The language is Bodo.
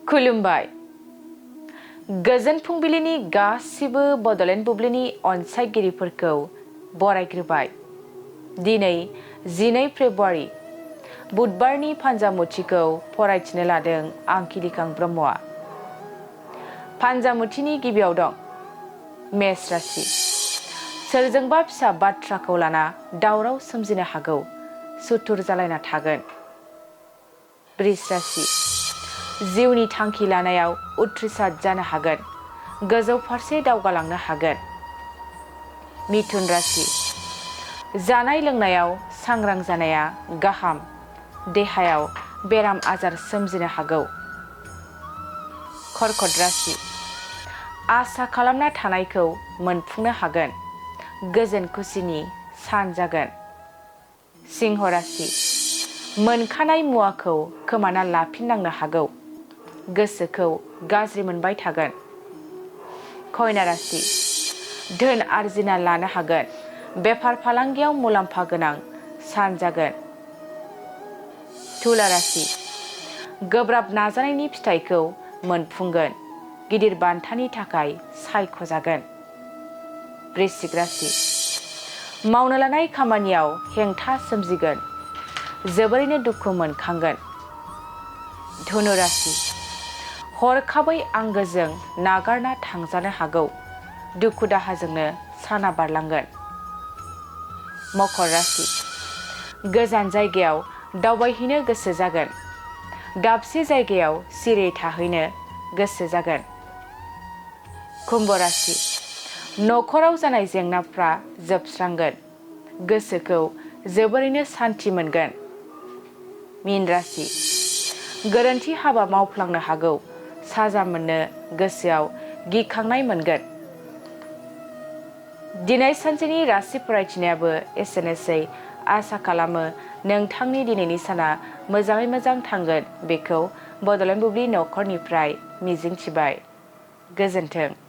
खुलुमबाय। गोजोन फुंबिलिनि गासिबो बड'लेण्ड बुब्लिनि अनसायगिरिफोरखौ बरायग्रोबाय। दिनै 12 फेब्रुवारि बुधबारनि फान्जामुथिखौ फरायथिनो लादों आं किलिकां ब्रह्मआ। फान्जामुथिनि गिबियाव दं मेष राशि। सोरजोंबा फिसा बाथ्राखौ लाना दावराव सोमजिनो हागौ, सुथुर जालायना थागोन। वृष राशि। जिउनि थांखि लानायाव उथ्रिसार जानो हागोन, गोजौ फारसे दावगालांनो हागोन। मिथुन राशि। जानाय लोंनायाव सांग्रां जानाया गाहाम, देहायाव बेराम आजार सोमजिनो हागौ। कर्कट राशि। आसा खालामना थानायखौ मोनफुंनो हागोन, गोजोन खुसिनि सान जागोन। सिंह राशि। मोनखानाय मुवाखौ खोमाना लाफिननांनो हागौ, गोसोखौ गाज्रि मोनबाय थागोन। कन्या राशि। धोन आरजिना लानो हागोन, बेफार फालांगियाव मुलाम्फा गोनां सान जागोन। तुला राशि। गोब्राब नाजानायनि फिथाइखौ मोनफुंगोन, गिदिर बान्थानि थाखाय सायख'जागोन। वृश्चिक राशि। मावनो लानाय खामानियाव हेंथा सोमजिगोन, जोबोरैनो दुखु मोनखांगोन। धनु राशि। हरखाबै आंगोजों नागारना थांजानो हागौ, दुखु दाहाजोंनो साना बारलांगोन। मकर राशि। गोजान जायगायाव दावबायहैनो गोसो जागोन, दाबसे जायगायाव सिरि थाहैनो गोसो जागोन। कुम्भ राशि। नखराव जानाय जेंनाफ्रा जोबस्रांगोन, गोसोखौ जोबोरैनो सान्थि मोनगोन। मीन राशि। गोरोन्थि हाबा मावफ्लांनो हागौ, साजा मोननो गोसोआव गिखांनाय मोनगोन। दिनै सानसेनि राशि फरायथिनायाबो एसेनोसै। आसा खालामो नोंथांनि दिनैनि साना मोजाङै मोजां थांगोन, बेखौ बड'लेण्ड बुब्लि नखरनिफ्राय मिजिंथिबाय। गोजोन्थों।